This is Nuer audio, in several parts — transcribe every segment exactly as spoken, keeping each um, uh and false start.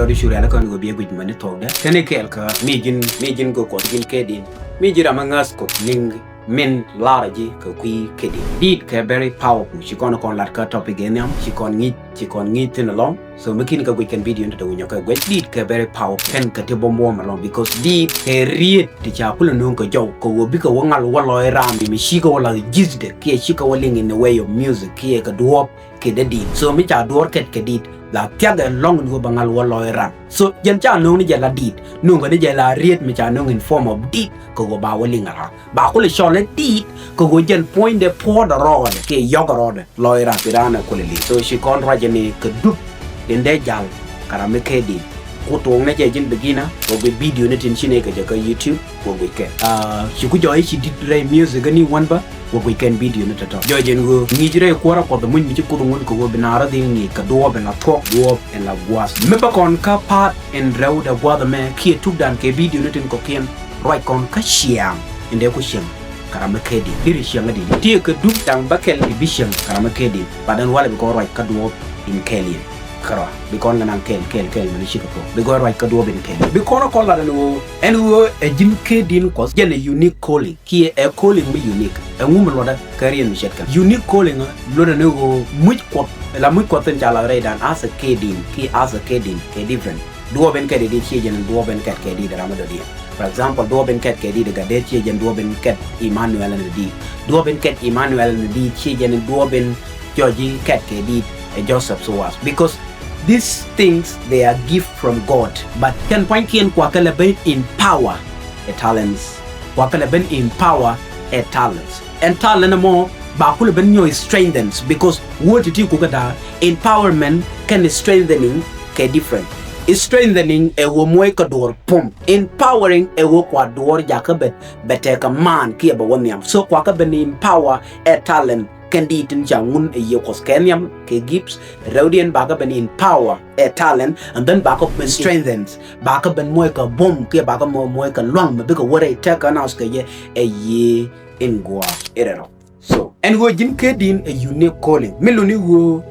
Kɔn cu rial kɔn kɛ biɛ guic mɛn ni thok dɛ. Kɛn i̱ kɛɛl kä mi ji̱n, mi ji̱n kɛ Kuɔth ji̱n kɛ din. Mi ji̱ ram mi ŋäth Kuɔth liŋ min lar ji̱ kɛ kui̱ kɛ din. Dit kɛ very powerful. Ci kɔn kɔn lat kä topic in nhiam. Ci kɔn ŋi̱i̱c, ci kɔn ŋi̱i̱c thin alɔŋ. So mi kin kɛ guic kɛn video ni te winyɔ kɛ guic. Dit kɛ very powerful. Kɛn kɛ ti buɔm buɔm alɔŋ because dit kɛ riet ti ca kulɛ no̱o̱ŋ kɛ jɔw kɛ wä bikɛ wä ŋal wä lɔc ram mi ci kɛ wä la ji̱thdɛ kiɛ ci kɛ wä liŋ in the way of music kiɛ kɛ duɔ̱ɔ̱p kɛ dee dit. So mi ca duɔ̱ɔ̱r kɛt kɛ dit la thiak ɛ lɔŋ in wä bɛ ŋal wä lɔc ram. So jɛn ca no̱o̱ŋ ni jɛ la dit, no̱o̱ŋ kɛ ni jɛ la riet mi ca no̱o̱ŋ in form of dit kɛ wä ba wä liŋ ram. Ba kulɛ cɔl ɛ dit kɛ wä jɛn puɔ̱nydɛ puɔ̱ɔ̱dɛ rɔɔdɛ kiɛ yɔk rɔɔdɛ lɔc ram pi ran ɛ kulɛ liŋ. So ci kɔn ruac ni kɛ dup in dee jal kɛ ram mi kɛ dit. Ku tuɔɔk ni jɛ ji̱n beginner wä guic video ni tin ci ni kɛ jɛ kä YouTube. Wä guic kɛ. Ah, ci ku jɔɔc i̱ ci dit rɛy music ni wän bä. Wä guic kɛn video ni tɔ̱tɔ̱. Jɔɔc ɛn ɣöö ŋi̱i̱c rɛy kuäärä Kuɔth muc mi ci Kuoth ŋun kɛ ɣöö bi naath dhil ŋi̱i̱c kɛ duɔɔp ɛn la thuɔ̱k, duɔɔp ɛn la gua̱a̱th. Mi bä kɔn kä part in rɛwdɛ gua̱a̱th ɛmɛ kiɛ tukdan kɛ video ni tin kɔ̱kiɛn ruac kɔn kä ciaŋ in dee ku cieŋ kɛ ram mi kɛ dit. Diri ciaŋ ɛ dit. Tiee kɛ dup da̱ŋ bäkɛl i̱ bi cieŋ kɛ ram mi kɛ dit. But ɛn walɛ bi kɔn ruac kä duɔɔp in kɛɛliɛn. Kärɔa bi kɔn kɛ naŋ kɛɛl kɛɛl kɛɛl mɛn cikɛ thuɔ̱k bi gɔ̱r ruac kä duɔ̱ɔ̱p in kɛɛl. Bi kɔn kɔn lat ɛn ɣöö ɛn ɣöö ɛ ji̱n kɛ din Kuɔth jɛn ɛ unique calling kiɛ ɛ calling mi unique. Ɛŋu mi luɔtdä kɛ riɛn mi ce̱tkɛ unique calling? Luɔtdä ni ɣöö muc Kuɔth la muc Kuɔth in ca lath rɛydan as a kɛ din kiɛ as a kɛ din kɛ different. Duɔɔp in kɛt kɛ dit ciɛ jɛn duɔɔp in kɛt kɛ dit ram mi dɔ̱diɛn. For example, duɔɔp in kɛt kɛ dit gat dee ciɛ jɛn duɔɔp in kɛt Emmanuel in dit. Duɔɔp in kɛt Emmanuel in dit ciɛ jɛn duɔɔp in jɔc ji̱ kɛt kɛ dit ɛ Joseph Suwas. Because these things, they are gift from God. But kɛn pua̱nykiɛn kua kɛ lɛ ben in power ɛ talents. Kua kɛ lɛ ben in power ɛ talents. Ɛn talent ɛmɔ ba kulɛ ben nyɔk strengthens because word ti ti kukɛ da̱a̱ empowerment kɛn strengthening kɛ different. Strengthening ɛ wä muɔc kɛ duɔ̱ɔ̱r pump. Empowering ɛ wä kua duɔ̱ɔ̱r jakä bɛ bɛ tɛkɛ man kiɛ bɛ wä nhiam. So kua kɛ ben empower ɛ talent kɛn dit tin ca ŋun ɛ yiëë Kuɔth kɛ nhiam kɛ gifts. Rɛwdiɛn bakɛ ben empower ɛ talent and then bakɛ ben strengthens. Bakɛ ben muɔc kɛ bom kiɛ bakɛ muɔc kɛ luaŋ mɛ bikɛ wä rɛy tɛkɛ nath kɛ jɛ ɛ yiëë in gua̱a̱ irɛ rɔ. So ɛn ɣöö ji̱n kɛ din ɛ unique calling mi luni ɣöö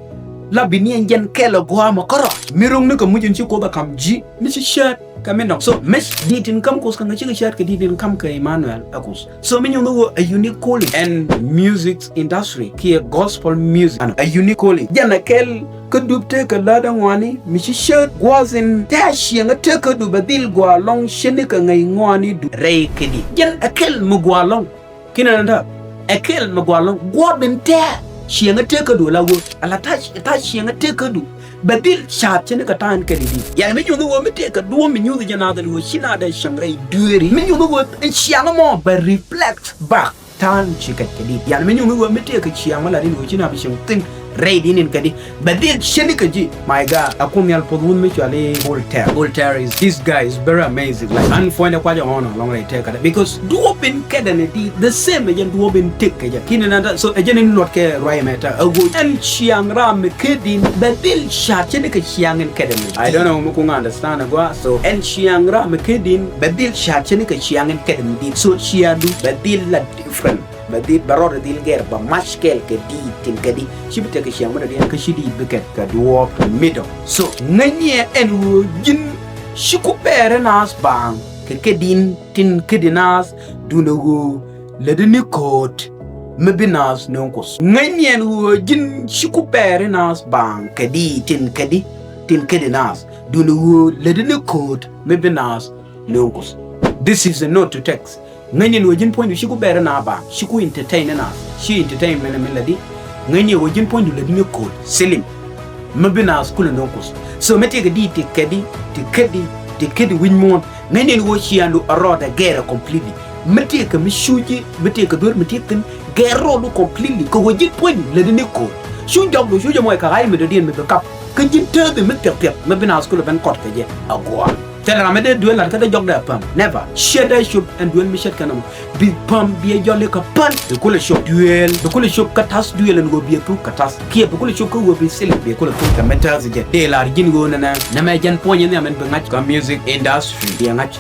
la bi ni ɛn jɛn kɛl ɛ gua̱a̱ mɛ kärɔa mi ro̱ŋ ni kɛ muc in ci Kuoth ɛ ka̱m ji̱ mi ci cäät kɛ mi nɔk. So mi dit in ka̱m Kuoth kɛ ŋäc cikɛ cäät kɛ dit in ka̱m kɛ Emmanuel ɛ Kuoth. So mi nyuɔ̱th ɣöö ɛ unique calling ɛn music industry kiɛ gospel music ɛn ɛ unique calling. Jɛn ɛ kɛl kä dup tëëkɛ lätdä ŋɔaani mi ci cäät gua̱a̱th in tɛ̈ cieŋä tëëkädu bɛ dhil gɔaa lɔŋ cä ni kɛ ŋäc ŋɔaani dup rɛy kɛ dit. Jɛn ɛ kɛl mi gɔaa lɔŋ. Kinɛ ni dä ɛ kɛl mi gɔaa lɔŋ gua̱a̱th in tɛ̈ cieŋä tëëkädu ala wä ala ta̱ ta̱ cieŋä tëëkädu bɛ dhil ca̱a̱t cä ni kɛ ta̱a̱ in kɛ di dit. Yɛn mi nyuth wä mi tëëkɛ duɔ̱ɔ̱m mi nyuth jɛ nath in wä ci nath dee cieŋ rɛy dueeri mi nyuth wä in ciaŋ mɔ bɛ reflect back. Ta̱a̱n ci kɛc kɛ dit. Yɛn mi nyuŋ i̱ ɣöö mi tëëkɛ ciaŋ mi lat in ɣöö ci na bi cieŋ thi̱n rɛy din in kɛ dit. Bɛ dhil cieŋ ni kɛ ji̱. My God, a kun nhial puɔth wun mi cual i̱ Voltaire. Voltaire is, this guy is very amazing. Like, an puɔ̱nydɛ kuac ɛ ɣɔn alɔŋ rɛy tëëkädɛ. Because duɔ̱ɔ̱p in kɛt ɛn ɛ dit the same ɛ jɛn duɔ̱ɔ̱p in tëk kɛ jɛ. Ki̱n in an ta, so ɛ jɛn in luɔt kɛ ruac ɛmɛ ta. Ɛ ɣöö ɛn ciaŋ ram mi kɛ din bɛ dhil ca̱a̱t cieŋ ni kɛ ciaŋ in kɛt ɛn ɛ dit. I don't know mi kuŋ understand ɛ gɔaa. So ɛn ciaŋ ram mi kɛ din bɛ dhil ca̱a̱t cieŋ ni kɛ ciaŋ in kɛt ɛn ɛ dit. So ciaŋdu bɛ dhil la different. Bɛ dhil bɛ rɔɔdɛ dhil gɛr bɛ mac kɛɛl kɛ diit tin kɛ di. Ci bi tekɛ ciaŋ mi dɔ̱diɛn kä ci diit bi kɛt kɛ duɔ̱ɔ̱p mi dɔ̱ŋ. So ŋäcniɛ ɛn ɣöö ji̱n ci ku bɛɛri naath baaŋ kɛ kɛ din tin kɛ di naath duundɛ ɣöö lätdi ni kööt mi bi naath nööŋ Kuoth. Ŋäcniɛ ɛn ɣöö ji̱n ci ku bɛɛri naath baaŋ kɛ diit tin kɛ di tin kɛ di naath duundɛ ɣöö lätdi ni kööt mi bi naath nööŋ Kuoth. This is a note to text. Ŋäcni ni ɣöö ji̱n puɔ̱nydu ci ku bɛɛri na baaŋ, ci ku entertain na, ci entertainment mi la di. Ŋäcni ɣöö ji̱n puɔ̱nydu la di ni kööt, silim. Mi bi naath kulɛ nööŋ Kuoth. So mi tëëkɛ di ti kɛt di, ti kɛt di, ti kɛt di wi̱c muɔ̱ɔ̱n. Ŋäcni ni ɣöö ciaŋdu a rɔɔdɛ gɛɛrɛ completely. Mi tëëkɛ mi cuci, mi tëëkɛ duer mi tëëk thi̱n, gɛɛr rɔɔdu completely. Kɛ ɣöö ji̱n puɔ̱nydu la di ni kööt. Cu jɔkdu cu jɛ mɔc kɛ ɣa̱c mi dɔ̱diɛn mi bi kap. Kä ji̱n tääthi mi piɛth piɛth, mi bi naath kulɛ ben kɔt kɛ jɛ a gua̱a̱. Thilɛ ram mi dee duel lat kä dee jɔkdɛ a päm. Never. Ciɛ dee cop ɛn duel mi ce̱tkɛ nɔmɔ. Bi päm bi ɛ jɔl ikä päl. Bi kulɛ cop duel. Bi kulɛ cop kä ta̱th duel ɛn ɣöö bi ɛ thuk kä ta̱th. Kiɛ bi kulɛ cop kä ɣöö bi thilɛ. Bi kulɛ thuk kɛ mi tääth jɛ. Dee lar ji̱n ɣöö nɛnɛ. Nɛmɛ jɛn puɔ̱ny in nhiam ɛn bi ŋa̱c kä music industry. Bi ɛ ŋa̱c.